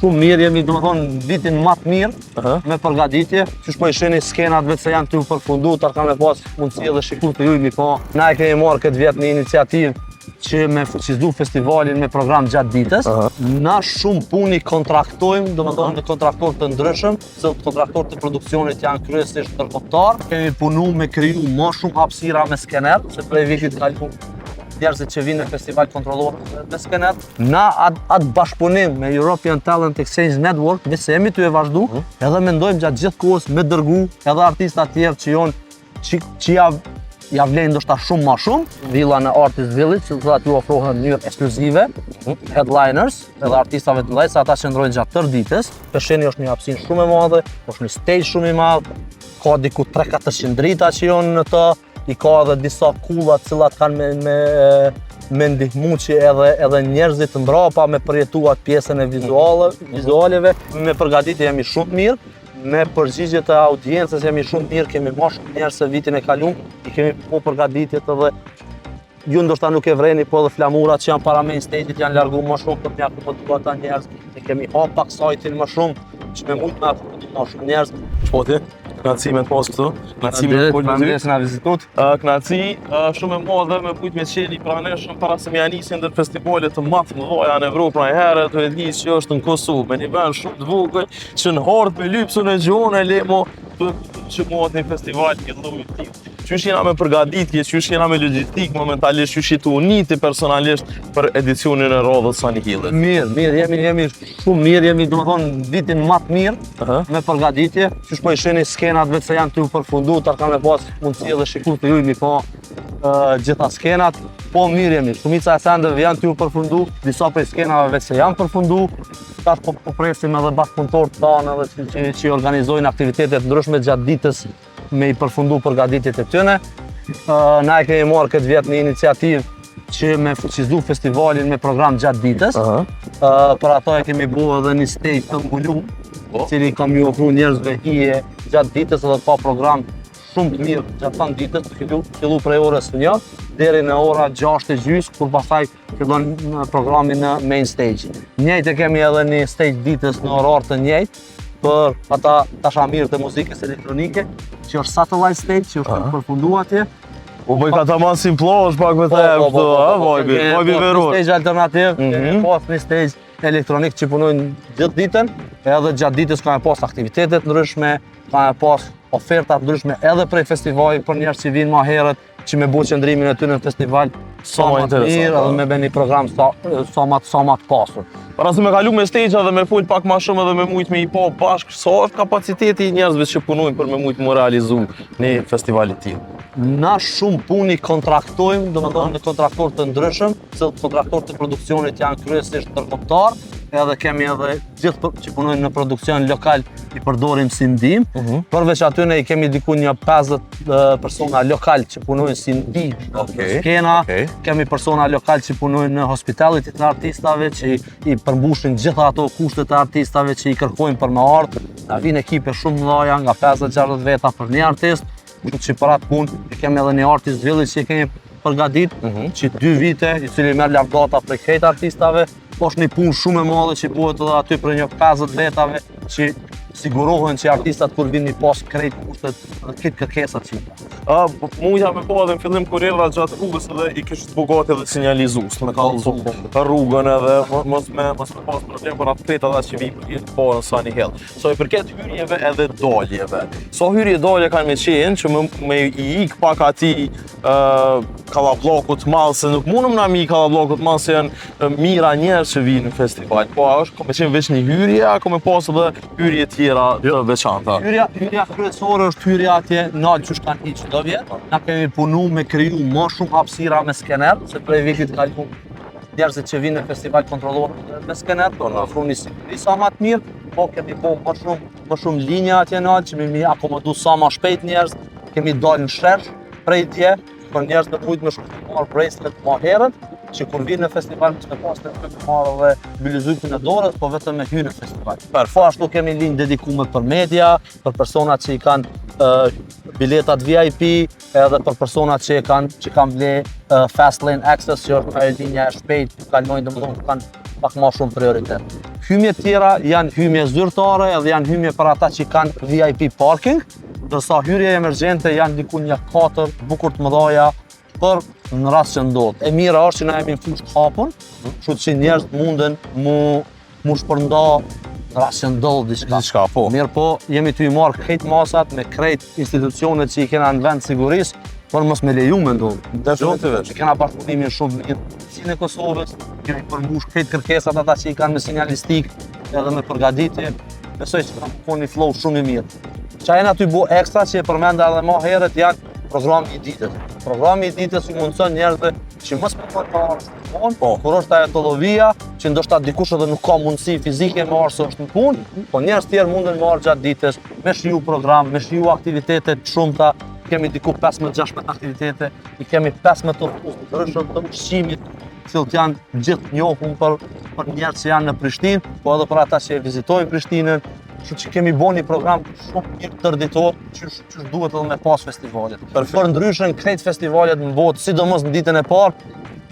Shumë mirë, jemi domethonë vitin ma të mirë me përgatitje, qysh po i shihni skenat veç se janë tu u përfundu, ta kam me pas mundësi edhe shiku të juj mi po. Na e kemi marrë këtë vjet një iniciativë që me fuqizu festivalin me program gjatë ditës. Na shumë punë i kontraktojmë, domethonë me kontraktor të ndryshëm, se kontraktor të produksionit janë kryesisht ndërkombëtar. Kemi punu me kriju më shumë hapësira me skener, se prej vitit kalu njerëzit që vinë në festival kontrollohen me skener. Na atë at bashkëpunim me European Talent Exchange Network, veç se jemi tu e vazhdu, edhe mendojmë gjatë gjithë kohës me dërgu edhe artista tjerë që jonë që, që ja ja vlejnë ndoshta shumë ma shumë, villa në Artist Village, që do t'ju ofrohen në mënyrë ekskluzive, headliners, edhe artistave të mëdhenj, se ata qëndrojnë gjatë tërë ditës. Pesheni është një hapësirë shumë e madhe, është një stage shumë i madh, ka diku 3-400 drita që janë në të, i ka edhe disa kulla të cilat kanë me ndihmu që edhe njerëzit të mbrapa me përjetu atë pjesën e vizualeve. Me përgatitje jemi shumë mirë, me përgjigjet e audiencës jemi shumë mirë, kemi më shumë njerëz se vitin e kaluar, i kemi po përgatitjet edhe ju ndoshta nuk e vreni, po edhe flamurat që janë para main stage-it janë largu më shumë për t'ja akomodu ata njerëz. Ne kemi hap pak sajtin më shumë, që me mund me akomodu më shumë njerëz. Po ti, knaqësi me të pas këtu, knaqësi me të folë me ty. Faleminderit se na vizitut. Knaqësi shumë e madhe me bujt me qeli praneshëm para se me ja nisin ndër festivale të më të mëdha në Evropë pra herë të e nis që është në Kosovë, me një vend shumë të vogël që në hartë me lypsën e gjonë e lemo të që mohet një festival i llojit të tillë. Qysh jena me përgatitje, qysh jena me logjistik momentalisht, qysh je tu u niti personalisht për edicionin e radhës Sunny Hillit. Mirë, mirë, jemi shumë mirë, jemi domethonë vitin ma të mirë me përgatitje. Qysh po i shihni skenat veç se janë tu u përfundu, ta kam me pas mundësi edhe shiku të juj mi po gjitha skenat. Po mirë jemi, shumica e sendeve janë tu u përfundu, disa prej skenave veç se janë përfundu. Tash po presim edhe bashkëpunëtorët tanë edhe që organizojnë aktivitete të ndryshme gjatë ditës me i përfundu përgatitjet e tyne. Na e kemi marrë këtë vjet një iniciativë që me fuqizu festivalin me program gjatë ditës. Për ato e kemi bu edhe një stage të mbulum, i cili kam ju ofru njerëzve hije gjatë ditës edhe ka program shumë të mirë gjatë tanë ditës, të fillu prej orës 1 deri në ora 6 e gjysë, kur pastaj fillon në programi në main stage. Njëjtë e kemi edhe një stage ditës në orar të njëjtë për ata dashamirë të muzikës elektronike, që është satellite stage, që është përfundu atje. U bëj ka tamam si plazh pak me Po, the po, kështu, po, a po, po, vajbi, kemi vajbi pas një veror. Stage alternativ, kemi pas një stage elektronik që punojnë gjithë ditën, edhe gjatë ditës ka me pas aktivitete të ndryshme, ka me pas oferta të ndryshme edhe prej festivalit për njerëz që vinë më herët, që me bu qëndrimin e tyre në festival sa Sa më më të interesant, mirë po. edhe me bë një program sa më të pasur. Para se me kalu me stage edhe me fol pak ma shumë edhe me mujt me i pa bashkë, sa është kapaciteti i njerëzve që punojnë për me mujt më realizu një festival i tillë? Na shumë punë i kontraktojmë, domethonë me kontraktor të ndryshëm, se kontraktor të produksionit janë kryesisht ndërkombëtar, edhe kemi edhe gjithë që punojnë në produksion lokal i përdorim si ndihmë. Përveç aty ne i kemi diku një 50 persona lokal që punojnë si ndihmë në skena, kemi persona lokal që punojnë në hospitality të artistave, që i përmbushin gjitha ato kushtet e artistave që i kërkojnë për me ardhë. Na vinë ekipe shumë mëdha, nga 50-60 veta për një artist, kështu që për atë punë e kemi edhe një artist village që i kemi përgatit, që 2 vite, i cili merr lavdata prej krejt artistave, po është një punë shumë e madhe që bëhet edhe aty për një 50 vetave që sigurohen që artistat kur vinë i pas krejt kushtet dhe krejt kërkesat që i kanë. A, po, mujta me po edhe në fillim kur erdha gjatë rrugës edhe i kishit bo gati edhe sinjalizues, me kallëzu rrugën edhe mos me pas problem për atë krejt ata që vijnë për herë të parë në Sunny Hill. Sa i përket hyrjeve edhe daljeve. Sa hyrje dalje kanë me qenë që me i ik pak ati kallabllokut të madh, se nuk mundëm na mi i kallabllokut të madh se janë mira njerëz që vijnë në festival. Po a është ko me qenë veç një hyrje, a ko me pas edhe hyrje tjera të veçanta? Hyrja kryesore është hyrja atje nalt që kanë hi çdo vjet. Na kemi punu me kriju më shumë hapësira me skener, se prej vitit kaluar njerëzit që vinë në festival kontrollohen me skener, do në ofru një siguri sa më të mirë, po kemi bo më shumë linja atje nalt që me mi akomodu sa më shpejt njerëz, kemi dalë në shesh prej dje për njerëz të mujt me shku të marrë bracelet më herët, që kur vinë në festival mos me pas nevojë të marrë edhe bylyzykun e dorës, po vetëm me hy në festival. Po ashtu kemi linjë dedikuar për media, për personat që i kanë biletat VIP, edhe për personat që kanë ble fast lane access, që është ajo linja e shpejtë, ku kalojnë domethënë ku kanë pak ma shumë prioritet. Hymjet tjera janë hymje zyrtare edhe janë hymje për ata që kanë VIP parking, ndërsa hyrje emergjente janë diku një katër bukur të mëdhaja për në rast që ndodh. E mira është që na jemi në fushë të hapun, kështu që njerëzit munden mu mu shpërnda në rast që ndodh diçka. Diçka, po. Mirë po, jemi të i marrë krejt masat me krejt institucionet që i kena në vend sigurisë, por mos me leju me ndodh. Definitivisht. E kena bashkëpunimin shumë mirë si në Kosovës, kemi përmbush krejt kërkesat ata që i kanë me sinjalistik edhe me përgatitje. Besoj që ka konë një flow shumë i mirë. Qa jena ty bo ekstra që e përmenda edhe ma herët janë programi i ditës. Programi i ditës u mundëson njerëzve që mos me të ardhë vonë, Po. kur është ajo tollovia, që ndoshta dikush edhe nuk ka mundësi fizike me ardhë se është në punë, po njerëz tjerë munden me ardhë gjatë ditës, me shiju program, me shiju aktivitete të shumta, kemi diku 15-16 aktivitete, i kemi 15 të ndryshëm të ushqimit, cilët janë gjithë njohur për për njerëz që janë në Prishtinë, po edhe për ata që e vizitojnë Prishtinën, kështu që kemi bërë një program shumë mirë tër ditor, që që duhet edhe me pas festivalet. Perfekt. Për ndryshe në krejt festivalet në botë, sidomos në ditën e parë,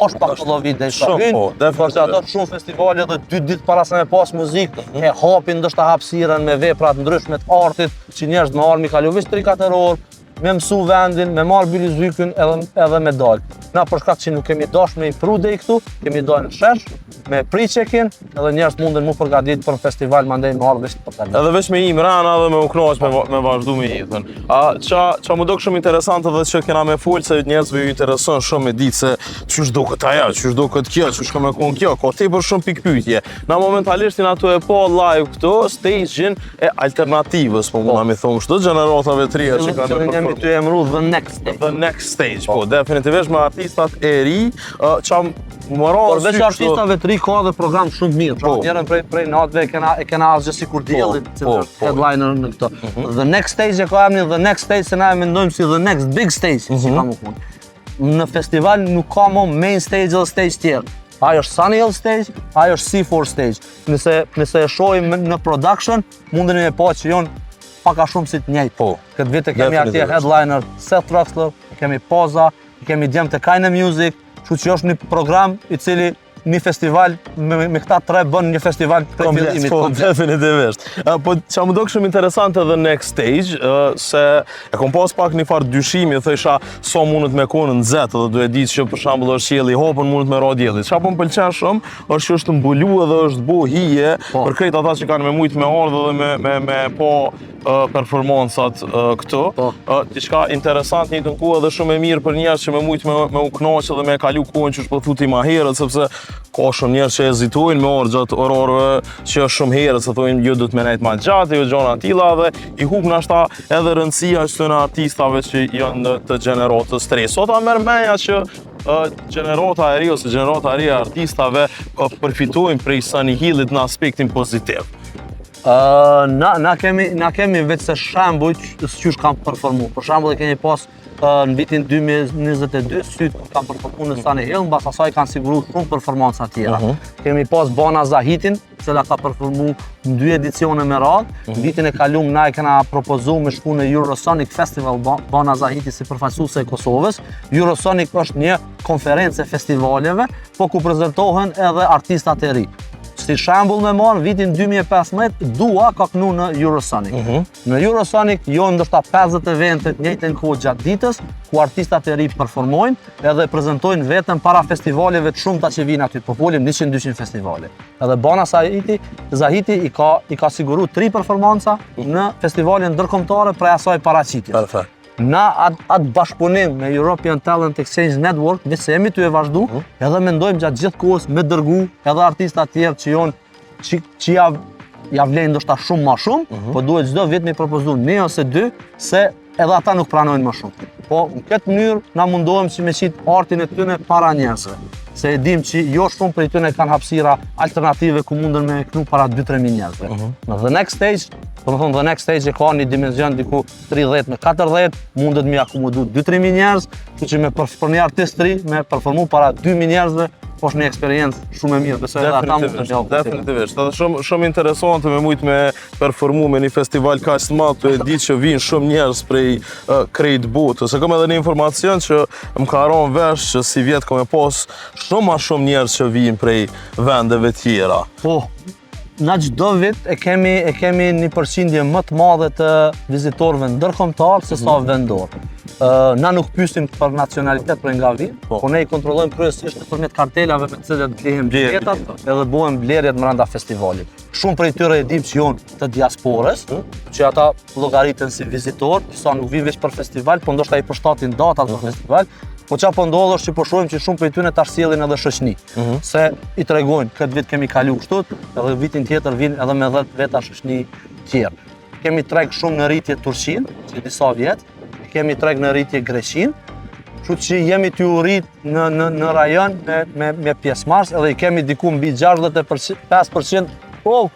është pak tollovi deri sa Shumë, hyn, po, por që ato shumë festivale dhe dy ditë para se me pas muzikë, e hapin ndoshta hapësirën me vepra të ndryshme të artit, që njerëz me ardhë mi kalu veç 3-4 orë, me mësu vendin, me marrë bylyzykën edhe, edhe me dalë. Na për shkak që nuk kemi dash me i pru deri këtu, kemi dalë në shesh, me pri check-in, edhe njerëz munden mu përgatit për festival, mandej me ardhë veç të përgatit. Edhe veç me i mrena dhe me u knaq me, me vazhdu me jetën. A, qa, qa më dok shumë interesant edhe që kena me fol se njerëzve ju intereson shumë me ditë se qysh duket ajo, qysh duket kjo, qysh ka me kon kjo, ka tepër shumë pikpyetje. Na momentalisht jena tu e pa live këtu stage-in e alternativës, po mund mi thonë kështu, gjeneratave të reja që kanë me Cilën jemi performu. të emru The Next Stage. The Next Stage, po, definitivisht me artistat e ri, qa më ra Por në veç sy kështu- artistave të ri ka edhe program shumë të mirë. Pra Po. njërën prej prej natëve e kena e kena asgjë sikur diellit, që po, është po. headliner në këto. The Next Stage e ka emrin The Next Stage se na e mendojmë si The Next Big Stage, si ka më kon. Në festival nuk ka më main stage dhe stage tjerë. Ajo është Sunny Hill Stage, ajo është C4 Stage. Nëse nëse e shohim në production, mundeni me pa që janë pak a shumë si të njëjtë. Po. Këtë vit e kemi atje Definitivisht. headliner Seth Troxler, kemi Poza, kemi djem të Kajne Music, kështu që është një program i cili një festival me, me këta tre bën një festival prej Komplet, fillimit. po, komplet. definitivisht. Po, që më dok shumë interesante edhe next stage, se e kom pas pak një farë dyshimi, thësha, sa mundet me konë në zetë, edhe du e ditë që për shembull është qielli i hapun, mundet me ra dielli. Çka po më pëlqen shumë, është që është mbulu edhe është bo hije Po. për krejt ata që kanë me mujt me ardhë dhe me, me, me po performancat këtu. Po. Diçka interesant një të kohë edhe shumë e mirë për njerëz që me mujt me, me u kënaq edhe me kalu kohën që po thuti ma herët, sepse ka shumë njerëz që hezitojnë me orë gjatë orarëve që është shumë herët, se thonë jo duhet me nejt ma gjatë, jo gjona tilla dhe i hup nashta edhe rëndësia që në artistave që janë në të gjeneratës të re. Sot a merr menja që gjenerata e re ose gjenerata e re e artistave përfitojnë prej Sunny Hillit në aspektin pozitiv. Na kemi vetë se shembuj që qysh kanë performu. Për shembull e kemi pas në vitin 2022 sytë kur kanë performu në Sunny Hill, mbas asaj kanë siguru shumë performanca tjera. Kemi pas Bana Zahitin, cila ka performu në dy edicione me radhë. Vitin e kalum na e kena propozu me shku në Eurosonic Festival Bana Zahiti si përfaqësuese e Kosovës. Eurosonic është një konferencë e festivaleve, po ku prezentohen edhe artistat e ri. Si shembull me marr, vitin 2015 Dua ka knu në Eurosonic. Në Eurosonic jo ndoshta 50 evente të njëjtën kohë gjatë ditës, ku artistat e ri performojnë edhe prezentojnë veten para festivaleve të shumta që vijnë aty, po folim 100-200 festivale. Edhe Bana Zahiti, Zahiti i ka i ka siguru tri performanca në festivalin ndërkombëtare prej asaj paraqitjes. Perfekt. Na atë at bashkëpunim me European Talent Exchange Network, veç se jemi tu e vazhdu, edhe mendojmë gjatë gjithë kohës me dërgu edhe artista tjerë që jonë që, që ja, ja vlejnë ndoshta shumë ma shumë, po duhet çdo vit me propozu një ose dy, se edhe ata nuk pranojnë më shumë. Po në këtë mënyrë na mundohem që me qit artin e tyne para njerëzve. Se e dim që jo shumë prej tyne kanë hapësira alternative ku munden me knu para 2-3 mijë njerëzve. Në The Next Stage, do të thonë The Next Stage e ka një dimension diku 30 me 40, mundet mi akomodu 2-3 mijë njerëz, kështu që me për, për një artist të ri me performu para 2 mijë njerëzve është një eksperiencë shumë e mirë, besoj edhe ata mund të njohin. Definitivisht. Edhe shumë shumë interesante me mujt me performu me një festival kaq të madh, tu e ditë që vijnë shumë njerëz prej uh, krejt botës. Se kam edhe një informacion që më ka rënë vesh që sivjet ka me pas shumë ma shumë njerëz që vijnë prej vendeve tjera. Po, na çdo vit e kemi e kemi një përqindje më të madhe të vizitorëve ndërkombëtar se sa mm -hmm. vendor. Ë na nuk pyesim për nacionalitet prej nga vijnë, po. po ne i kontrollojmë kryesisht nëpërmjet kartelave me të cilat blehen biletat edhe bëhen blerjet brenda festivalit. Shumë prej tyre e dim që janë të diasporës, mm. që ata llogariten si vizitor, disa nuk vijnë veç për festival, po ndoshta i përshtatin datat për mhm. festival, po çka po ndodh është që po shohim që shumë prej tyre tash sjellin edhe shoqni. Mm -hmm. Se i tregojnë këtë vit kemi kalu kështu, edhe vitin tjetër vijnë edhe me 10 veta shoqni tjerë. Kemi treg shumë në rritje Turqinë, që disa vjet, kemi treg në rritje Greqinë, kështu që jemi tu u rrit në, në, në rajon me, me, me pjesëmarrës, edhe i kemi diku mbi 65%, oh!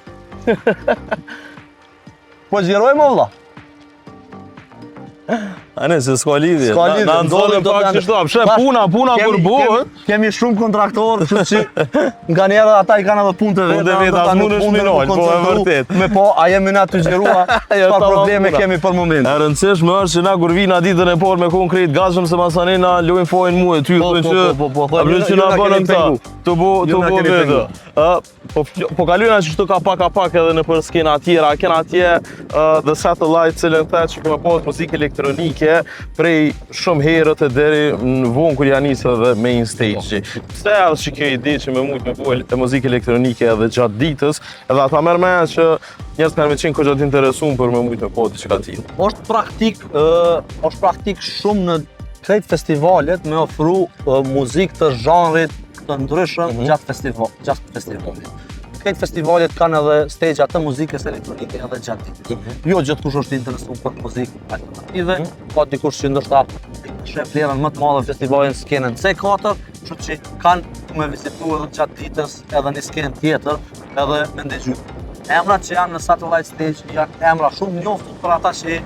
Po xhirojmë o vlla. A ne, se s'ka lidhje. S'ka lidhje. Na nxorën pak që shto. Pse puna, puna kur bëhet. Kemi shumë kontraktorë, kështu që nganjëherë ata i kanë edhe punë të veta. Punë të veta, as mundesh me nal, po e vërtet. Me po, a jemi na tu xhirua, jo, çfarë probleme kemi për moment. E rëndësishme është që na kur vina ditën e parë me kon krejt gatshëm se masanej na luajnë fajin mua ty, po, thonë po, që po, po, po, a vjen që na bënë këta. Të bo, të bo vetë. Ë, Po, po kalojna që shtu ka pak a pak edhe nëpër skena tjera, kena atje uh, The Satellite cilën the që ka me pas muzikë elektronike prej shumë herët e deri në vonë kur ja nisë edhe main stage. Pse edhe që kjo ide që me mujtë me bo e muzikë elektronike edhe gjatë ditës, edhe ata merr me që njerëz kanë me qenë kogja të interesum për me mujtë me po diçka tillë. Është praktik, uh, është praktik shumë në krejt festivalet me ofru uh, muzikë të zhanrit të ndryshëm mm -hmm. gjatë festival, gjatë festivalit. Krejt festivalet kanë edhe stage të muzikës elektronike edhe gjatë ditës. Mm -hmm. Jo gjithkush është i interesuar për muzikë alternative, mm -hmm. ka dikush që ndoshta sheh vlerën më të madhe festivalin skenën C4, kështu që kanë me vizitu edhe gjatë ditës edhe një skenë tjetër edhe me ndëgju. Emrat që janë në Satellite Stage janë emra shumë njohur për ata që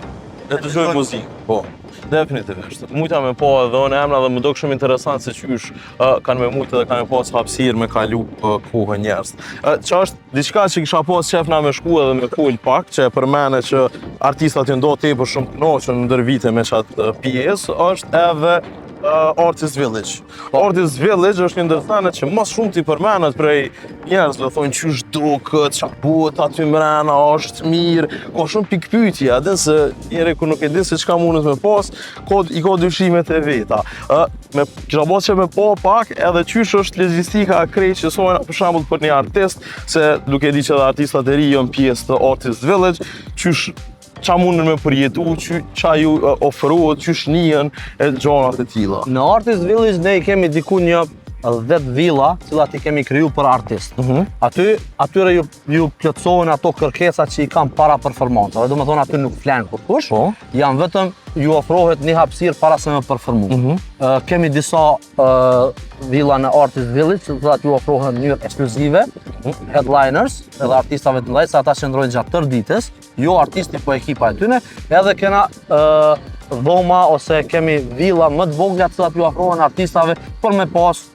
e dëgjojnë muzikë. Po. Definitivisht. Mujta me pa edhe unë emra dhe më dok shumë interesant se qysh uh, kanë me mujtë edhe kanë me pas hapësirë me kalu uh, kohën njerëz. Uh, që është diçka që kisha pas qef na me shku edhe me fol pak, që e përmene që artistat janë do tepër shumë kënaqur ndër vite me qatë pjesë, është edhe uh, Artist Village. Artist Village është një ndër senet që më shumë ti përmenet prej njerëzve, thonë qysh duket, çka bëhet aty mrena, është mirë, ka shumë pikëpyetje, a din se njeri kur nuk e din se çka mundet me pas, ka i ka dyshimet e veta. Ë, me kisha pas që me pa pak edhe qysh është logjistika krejt që sojna për shembull për një artist, se duke di që edhe artistat e ri janë pjesë të Artist Village, qysh qa mundën me përjetu, që, qa ju ofrohet, qysh nihen e gjanat e tilla. Në Artist Village ne i kemi diku një 10 villa, cilat i kemi kriju për artist. Mm -hmm. Aty, atyre ju, ju plotësohen ato kërkesa që i kanë para performancave, do me thonë aty nuk flenë kurkush, po. janë vetëm ju ofrohet një hapësirë para se me performu. Mm -hmm. uh, kemi disa uh, villa në Artist Village, të cilat ju ofrohen në mënyrë ekskluzive, mm -hmm. headliners, edhe artistave të mëdhenj, se ata qëndrojnë gjatë tërë ditës, jo artisti po ekipa e tyne, edhe kena uh, dhoma ose kemi villa më të vogla të cilat ju ofrohen artistave për me pas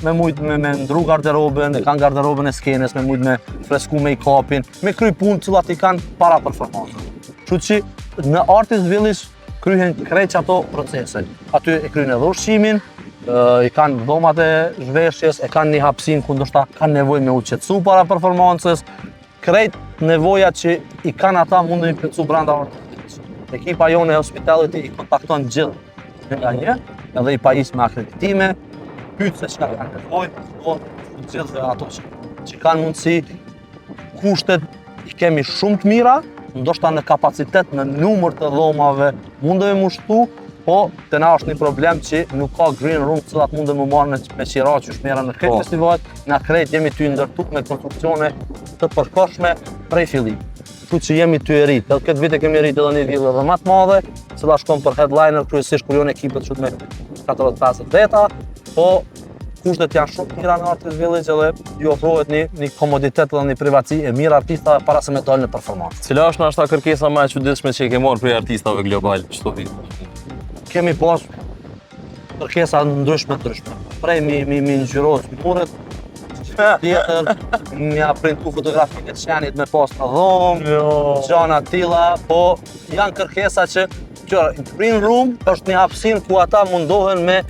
me mujt me, me ndru garderobën, e kanë garderobën e skenës, me mujt me fresku make-upin, me kry punë të cilat i kanë para performancës. Kështu që në Artist Village kryhen krejt ato procese. Aty e kryhen edhe ushqimin, i kanë dhomat e zhveshjes, e kanë një hapësinë ku ndoshta kanë nevojë me u qetësu para performancës, Krejt nevojat që i kanë ata mundën i plotësu brenda Artist Ekipa jonë e hospitality i kontakton gjithë një nga një, edhe i pajis me akreditime, pyet se çka kanë nevojë, po të gjithë dhe ato që, që kanë mundësi, kushtet i kemi shumë të mira, ndoshta në kapacitet, në numër të dhomave, mundemi mu shtu, po te na është një problem që nuk ka green room të cilat mundem mu marrë me, me qira që është mera në krejt po. festivalet, na krejt jemi tu ndërtu me konstruksione të përkohshme prej fillimit. Kështu që jemi tu e rrit. Edhe këtë vit e kemi rrit edhe një villë edhe më të madhe, cila shkon për headliner kryesisht kur janë ekipet që me 40-50 veta, po kushtet janë shumë të mira në Artist Village edhe ju ofrohet një një komoditet dhe një privatësi e mirë artistave para se me dalë në performancë. Cila është nashta kërkesa më e çuditshme që i ke marrë prej artistave global çdo vit? Kemi pas kërkesa ndryshme ndryshme. Prej mi, mi, mi ngjyros muret, tjetër, mi ja printu fotografinë e qenit me pas në dhomë, Jo. gjana tilla, po janë kërkesa që që green room është një hapësirë ku ata mundohen me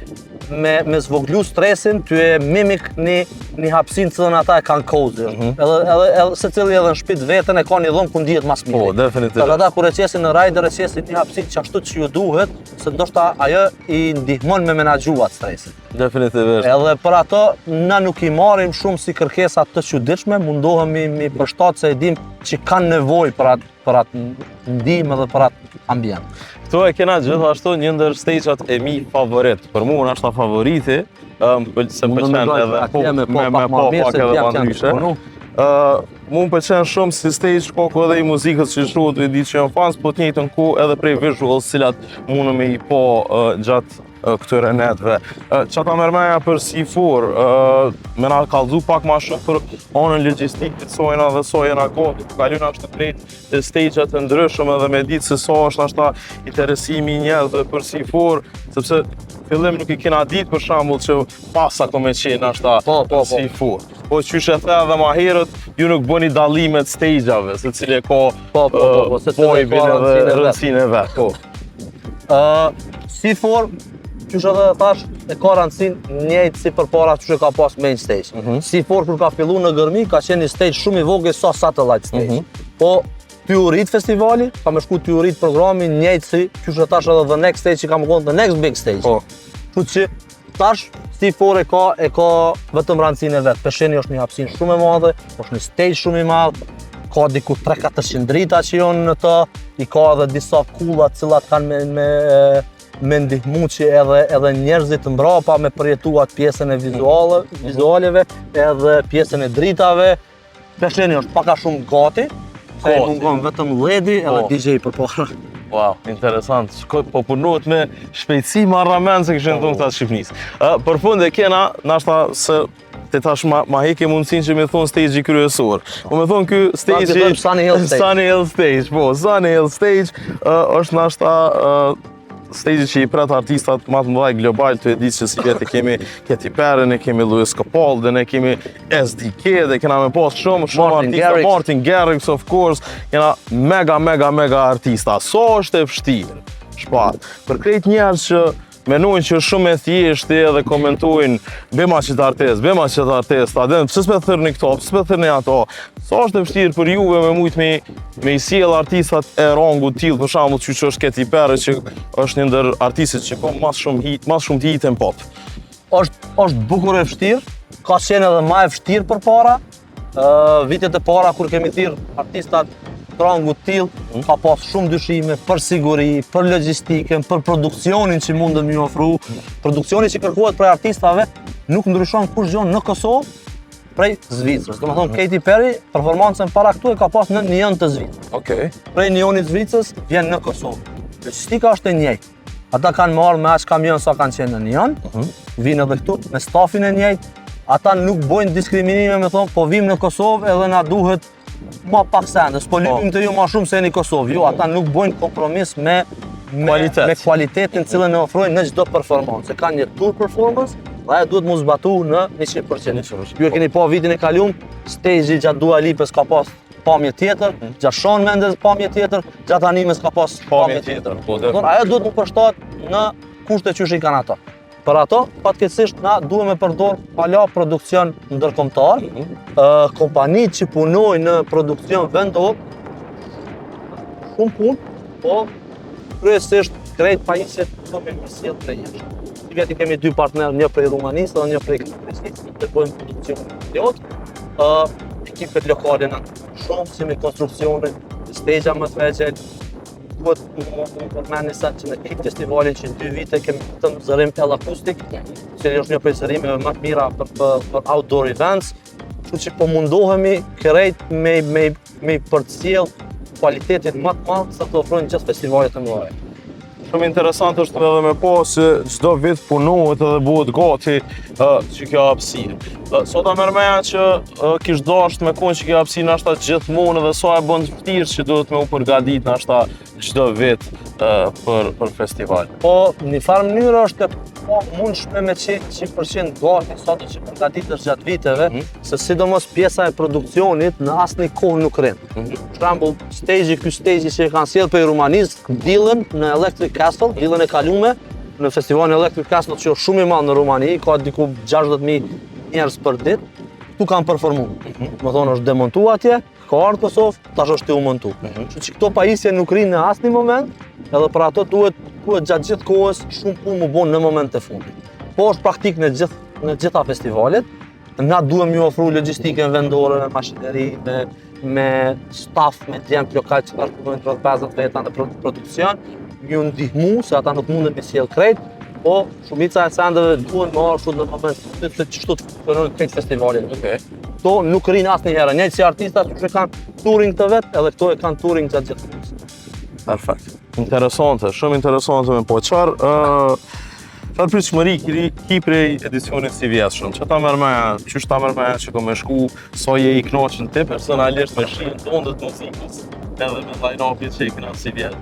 me me zvoglu stresin, ty e mimik një një hapësirë cilën ata e kanë cozy. Mm -hmm. Edhe edhe edhe secili edhe në shtëpi të vetën e ka një dhomë ku ndihet më së miri. Po, definitivisht. Ata kur e qesin në rider e qesin një hapësirë që ashtu që ju duhet, se ndoshta ajo i ndihmon me menaxhu atë stresin. Definitivisht. Edhe për ato na nuk i marrim shumë si kërkesa të çuditshme, mundohemi mi përshtat se e dim që kanë nevojë për atë për atë ndihmë edhe për atë ambient. Këtu e kena gjithashtu një ndër stage-at e mi favorit. Për mua është favoriti, ëm se më pëlqen edhe po, me po me po pak edhe më ndryshe. Ë, mu më pëlqen shumë si stage shkaku edhe i muzikës që lëshohet, e di që jam fans, po të njëjtën kohë edhe prej visuals cilat mundëm me i po gjatë këtyre netëve. Qa ta merr menja për C4, me na kallzu pak ma shumë për anën logjistike të sojna dhe sa jena gati, po kalojna është drejt stage-at e ndryshëm edhe me ditë se sa është nashta interesimi i njerëzve për C4, sepse fillim nuk i kena ditë për shembull që pasa ko me qenë nashta po, po, po. C4. Po qysh e the edhe ma herët, ju nuk bëni dallimet stage-ave, se cili e ka po, po, po, po, se cili e ka rëndësinë e vet. Po. Ë, C4, qysh edhe thash, e ka rëndësinë njëjtë si përpara qysh e ka pas main stage. Mm -hmm. C4 kur ka fillu në Gërmi, ka qenë një stage shumë i vogël sa satellite stage. Mm -hmm. Po, ty u rrit festivali, ka me shku ty u rrit programi njëjtë si qysh e thash edhe the next stage që ka me konë the next big stage. Po. Kështu që tash C4 e ka e ka vetëm rëndësinë e vet. Pesheni është një hapësirë shumë e madhe, është një stage shumë i madh, ka diku 3-400 drita që janë në të, i ka edhe disa kulla të cilat kanë me me me ndihmu që edhe edhe njerëzit mbrapa me përjetu atë pjesën e vizuale, vizualeve, edhe pjesën e dritave. Pesheni është pak a shumë gati, se i mungon vetëm LED-i edhe Po. DJ përpara. Wow, interesant. Shko, po punohet me shpejtësi marramendëse kishin thonë këta të Shqipnisë. Ë, për fund e kena, nashta se te tash ma, ma heke mundësinë që me thonë stage-i kryesor. Po me thonë ky stage-i... thojmë Sunny Hill Stage. Sunny Hill Stage, po, Sunny Hill Stage ë, është nashta ë, stage që i pret artistat më të mëdhaj global, të e di që si vjet e kemi Katy Perry, ne kemi Lewis Capaldi, ne kemi SDK dhe kena me pas shumë shumë Martin artista, Garrix. Martin Garrix of course, kena mega mega mega artista. Sa është e vështirë? Shpat. Për krejt njerëz që menojnë që është shumë e thjeshtë edhe komentojnë bema që të artist, bema që të artist, a din, pse s'pe thërni këto, pse s'pe thërni ato. Sa është e vështirë për juve me mujt me, me i sjell artistat e rangut tillë, për shembull që që është Katy Perry që është një ndër artistët që ka mas shumë hit, mas shumë hit në pop. është është bukur e vështirë, ka qenë edhe ma e vështirë përpara. Ë vitet e para kur kemi thirr artistat të rangut tillë, ka pas shumë dyshime për siguri, për logjistikën, për produksionin që mundëm ju ofru. Produksioni që kërkohet prej artistave nuk ndryshon kurrgjë në Kosovë prej Zvicrës. Do të thonë Katy Perry performancën para këtu e ka pas në Nyon të Zvicrës. Okej. Prej Nyonit Zvicrës vjen në Kosovë. Logjistika është e njëjtë. Ata kanë marrë me aq kamion sa kanë qenë në Nyon, vinë edhe këtu me stafin e njëjtë. Ata nuk bojnë diskriminime me thonë, po vim në Kosovë edhe na duhet ma pak sende, s'po lypim të ju ma shumë se jeni Kosovë. Jo, ata nuk bojnë kompromis me me, Kualitet. me kualitetin cilën e ofrojnë në çdo performancë. Kanë një tour performance dhe ajo duhet mu zbatu në 100%. 100%. Ju e keni pa vitin e kalum, stage-i gjatë Dua Lipës ka pas pamje tjetër, gjatë Shawn Mendes pamje tjetër, gjatë Animes ka pas pamje tjetër. Po, Do thonë, ajo duhet mu përshtat në kushte qysh i kanë ato. Për ato, fatkeqësisht na duhet me përdor hala produksion ndërkombëtar, ë kompanitë që punojnë në produksion vendor, shumë punë, po kryesisht krejt pajisjet do me mi sjell prej jashtë. Si vjet i kemi dy partner, një prej Rumanisë dhe një prej Greqisë, të bëjmë produksion plot. Ë ekipet lokale na shumë si me konstruksionet, stage më të vegjël, duhet më më përmendni sa që në këtë festivalin që dy vite kemi vetëm zërim L Acoustic, që është një prej zërimeve më të mira për, për, për outdoor events, kështu që po mundohemi krejt me me me përcjell kualitetin më të madh sa të ofrojnë gjithë festivalet e mëdha. Shumë interesant është edhe me po se çdo vit punohet edhe bëhet gati uh, që kjo hapësirë. Uh, sot ta merr menja që uh, kish dasht me konë që kjo hapësirë nashta gjithmonë edhe sa e bën të vështirë që duhet me u përgatit nashta çdo vit. për për festival. Po, në një farë mënyrë është e pamundshme me qenë 100% gati sado që përgatitesh gjatë viteve, mm -hmm. se sidomos pjesa e produksionit në asnjë kohë nuk rrin. Mm -hmm. Për shembull, stage ky stage që e kanë sjellë prej Rumanisë, t'dilën në Electric Castle, t'dilën e kalume, në festivalin Electric Castle që është shumë i madh në Rumani, ka diku 60.000 njerëz për ditë, këtu kanë performu. Mm -hmm. Me thonë është demontu atje, Ka ardhë në Kosovë, tash është tu u montu. Mm -hmm. Që këto pajisje nuk rrinë në asnjë moment, edhe për ato duhet, duhet gjatë gjithë kohës shumë punë m'u bo në moment të fundit. Po është praktik në gjithë në gjitha festivalet, na duhem me ju ofru logjistikën vendore me mashineri, me, me staff, me djemë lokal që tash punojnë rreth 50 veta në produksion, me ju ndihmu se ata nuk munden me sjell krejt, po shumica e sendeve duhen me ardhë në moment të fundit se qështu të funksionojnë krejt festivalet. Okay. Këto nuk rrinë asnjëherë. Njëjtë si artistat që kanë touring të vet, edhe këto e kanë touring gjatë gjithë kohës. Perfekt. Interesante, shumë interesante me po çfarë ë uh, çfarë pritshmëri ki, ki prej edicionit sivjetshëm? Çka ta merr mendja, qysh ta merr mendja që ka me shku, sa je i kënaqur ti personalisht me shijen tonë të muzikës, edhe me line-upin që i kena sivjet.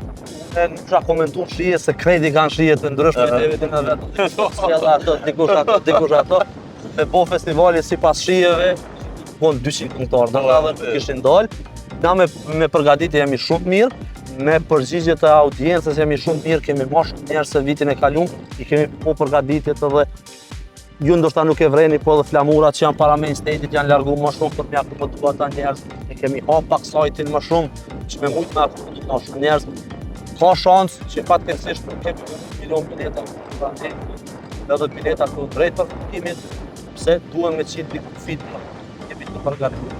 E nuk kisha komentu shije se krejt i kanë shije të ndryshme uh, të vetin e vetë. Si edhe ato, dikush ato, dikush ato. Me bo festivali sipas shijeve, po 200 këngëtarë, do edhe nuk kishin dalë. Na me, me përgatitje jemi shumë mirë, me përgjigje të audiencës jemi shumë mirë, kemi ma shumë njerëz se vitin e kalum, i kemi po përgatitjet edhe ju ndoshta nuk e vreni, po edhe flamurat që janë para main stage-it janë largu më shumë për me akomodu ata njerëz, e kemi hap pak sajtin më shumë, që me mujtë me akomodu më shumë njerëz. Ka shans që fatkeqësisht nuk kemi milion bileta, Edhe bileta këtu drejt përfundimit, pse duhen me qitë diku fit, kemi të përgatitur.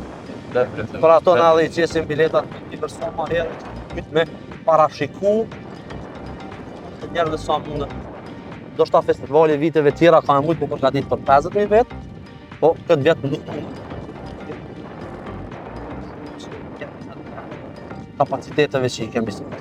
Për ato na edhe i qesim biletat me një sa ma herët, me parashiku të njerëzve sa mundet. Ndoshta festivali viteve tjera ka me mujtë me përgatit për 50.000 vetë, po këtë vjet nuk mundet. Kapaciteteve që i kemi sot.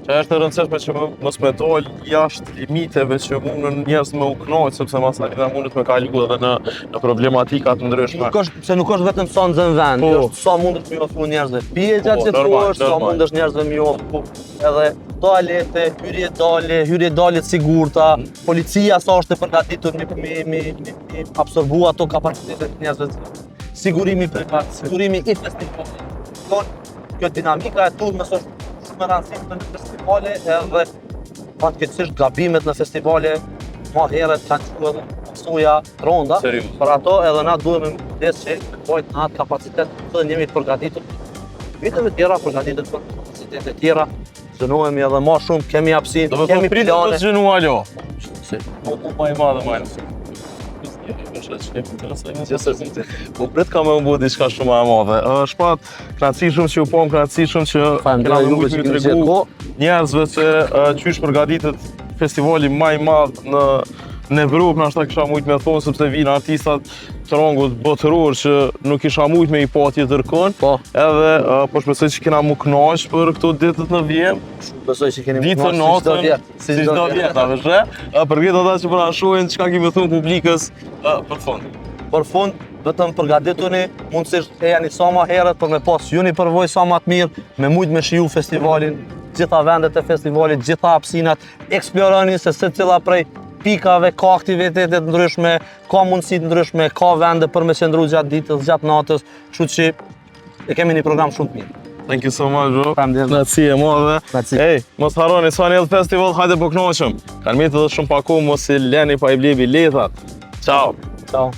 Që është e rëndësishme që mos me dol jashtë limiteve që mundën njerëz me u kënaq sepse masandej mundet me kalu edhe në në problematika të ndryshme. Nuk është se nuk është vetëm sa nxën vend, po. është sa mundesh me ofru njerëzve pije gjatë po, gjithë kohës, sa mundesh njerëzve me ofru edhe toalete, hyrje dalje, hyrje dalje të sigurta, policia sa është e përgatitur me me me, me absorbu ato kapacitete të njerëzve. Sigurimi privat, sigurimi i festivalit. Kjo dinamika e turmës është shumë e rëndësishme në festivale edhe fatkeqësisht gabimet në festivale ma herët kanë çuar edhe pasoja të ronda. Për ato edhe na duhet me kujdes që të bojt në atë kapacitet të jemi të përgatitur. Viteve tjera përgatitet për kapacitete tjera, zgjerohemi edhe ma shumë, kemi hapësirë, kemi plane. Do të zgjenu alo. Si, po po ma i madhe ma i Po prit ka me u bo diçka shumë e madhe. Shpat, Knaqësi shumë që u pom, knaqësi shumë që kena me mujtë me tregu njerëzve që qysh përgatitet festivali ma i madh në në Evropë, nashta kisha mujtë me thonë, sepse vinë artistat të rangut botëror që nuk kisha mujtë me i pa tjetërkon. Po. Edhe po shpresoj që kena m'u knaq për këto ditët në vijim. Besoj që keni m'u knaq si çdo vjet. Si çdo vjet, a vëshë? Për gjithë ata që po na shohin, çka ki me thonë publikës për fund. Për fund, Vetëm përgatituni, mundësisht ejani sa ma herët për me pas ju një përvojë sa ma të mirë, me mujtë me shiju festivalin, gjitha vendet e festivalit, gjitha hapësinat, eksploroni se secila prej pikave ka aktivitete të ndryshme, ka mundësi të ndryshme, ka vende për me qëndru gjatë ditës, gjatë natës, kështu që e kemi një program shumë të mirë. Thank you so much, bro. Faleminderit. Knaqësi e madhe. Knaqësi. Ej, mos harroni Sunny Hill Festival, hajde po kënaqem. Kanë mbetë edhe shumë pak kohë, mos i leni pa i ble biletat. Ciao. Ciao.